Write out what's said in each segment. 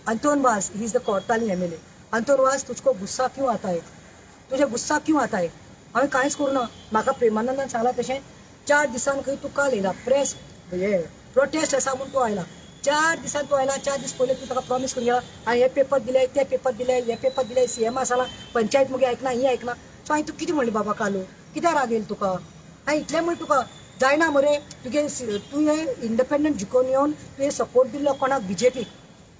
Anton Vaz, he is the Cortalim MLA. Anton Vaz, तुझको गुस्सा क्यों आता है? तुझे गुस्सा क्यों आता है? हांवें कांयच करूं ना. म्हाका प्रेमानंदान सांगला तशें 4 दिसान खंय तूं काल येयला, प्रेस हे प्रोटेस्ट आसा म्हूण तूं आयला. 4 दिसान तूं आयला. 4 दीस पयलीं तूं ताका प्रॉमीस करून गेला, हांवें हे पेपर दिले, ते पेपर दिले, हे पेपर दिले, सीएमा सांगला, पंचायत मुगे आयकना, ही आयकना. सो हांवें तूं कितें म्हणलें बाबा कालू, कित्याक राग येयलो तुका? हांवें इतलें म्हणलें तुका, जायना मरे तुगे. तुवें इंडिपेंडंट जिखोवन येवन तुवें सपोर्ट दिल्लो कोणाक? बीजेपीक.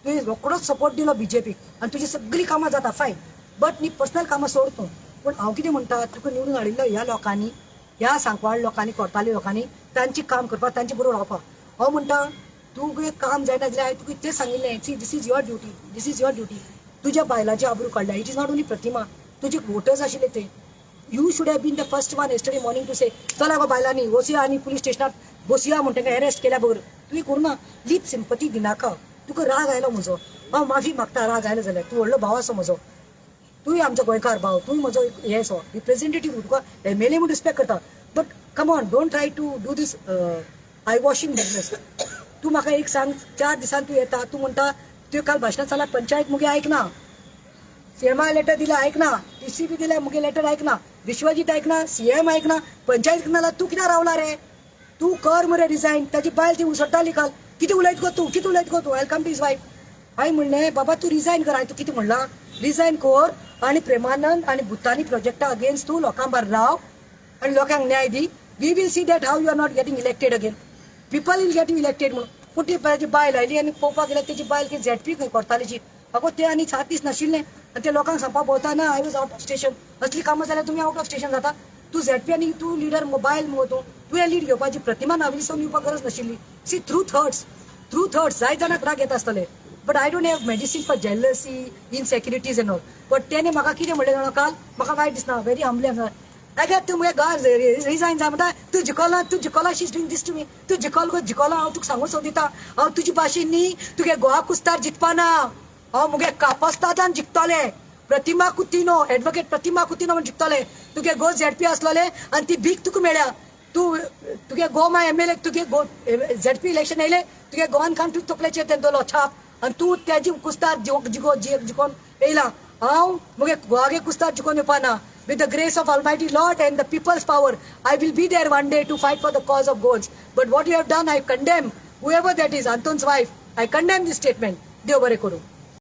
तुवें रोकडोच सपोर्ट दिलो बीजेपीक आनी तुजी सगळीं कामां जाता, फायन, बट न्ही पर्सनल कामां सोड तूं. पूण हांव कितें म्हणटा, तुका निवडून हाडिल्लो ह्या लोकांनी, ह्या सांकवाळ लोकांनी, कोर्ताली लोकांनी, तांची काम करपाक, तांचे बरोबर रावपाक. हांव म्हणटा, तुगे काम जायना जाल्यार हांवें तुका इतलें सांगिल्लें, see, this is your duty, this is your duty. तुज्या बायलांची आबरू काडल्या. It is not only Pratima, तुजे वोटर्स आशिल्ले ते. You should have been the first one yesterday morning to say, चला गो बायलांनी, वचया आनी पुलीस स्टेशनार बसया म्हण तांकां अरेस्ट केल्या बगर. तुवें करूं ना. लीप सिंपती दिनाका. तुका राग आयलो म्हजो, हांव माफी मागता राग आयलो जाल्यार. तूं व्हडलो भाव आसा म्हजो, तूंय आमचो गोंयकार भाव, तूंय म्हजो हे असो रिप्रेझेंटेटीव, तुका एमएलए म्हूण रिस्पेक्ट करता, but come on, don't try to do this eye washing business. तूं म्हाका एक सांग, 4 दिसान तूं येता, तूं म्हणटा, तुवें काल भाशणांत सांगला, पंचायत मुगे आयकना, सीएमा लेटर दिला आयकना, डीसीपी दिल्या मुगे लेटर आयकना, विश्वजीत आयकना, सीएम आयकना, पंचायत आयकना, जाल्यार तूं कित्याक रावला रे? तूं कर मरे रिजायन. ताजी बायल ती उसळटाली काल, कितें उलयत गो तूं, कितें उलयत गो तूं? Welcome to his wife. हांवें म्हणलें, बाबा, तूं रिजायन कर. हांवें तूं कितें म्हणलां? रिजायन कर आनी प्रेमानंद आनी भुतानी प्रोजेक्टा अगेन्स्ट तूं लोकां बार राव आनी लोकांक न्याय दी. We will see that how you are not getting elected again. People will get you elected म्हणून. पूण ती ताजी बायल आयली आनी पळोवपाक गेल्यार तेजी बायल की झेडपी खंय कोर्तालीची. अगो, ते आनी 7 दीस नाशिल्ले आनी ते लोकांक सांगपाक भोवता ना, I was out of station. असली कामां जाल्यार तुमी आवट ऑफ स्टेशन जाता. तूं झेडपी आनी तूं लिडर मुगो, बायल मुगो तूं. तुवें लीड घेवपाची, प्रतिमा नावेलीसून येवपाक गरज नाशिल्ली. See, truth hurts, truth hurts. जाय जाणांक राग येता आसतले, but I don't have medicine for jealousy, insecurities and all. But तेणे म्हाका कितें म्हणलें जाणा काल, म्हाका वायट दिसना, व्हेरी हंबली आसा. अगे, तूं मुगे गार रिजायन जाय म्हणटा. तूं जिखला, तूं जिखला. She doing this to me. तूं जिखल गो जिखला. हांव तुका सांगून सोदिता, हांव तुजी भाशेन न्ही, तुगे गोवा कुस्तार जिखपाना. हांव मुगे कापस्तादान जिखतले. प्रतिमा कुतिनो, एडवोकेट प्रतिमा कुतिनो म्हण जिखतले. तुगे गो झेडपी आसलोले आनी ती भीक तुका मेळ्ळ्या. तूं तुगे गो मा एमएलए, तुगे गो झेडपी इलेक्शन येयले, तुगे गोवान खान तूं तकलेचेर तें दोलो छाप आनी तूं तेजी कुस्तार जिखो जिखोन येयला. हांव मुगे गोवागे कुस्तार जिखोन येवपाना. With the grace of Almighty Lord and the people's power, I will be there one day to fight for the cause of Goans. But what you have done, I condemn. Whoever that is, Anton's wife, I condemn this statement. देव बरें करूं.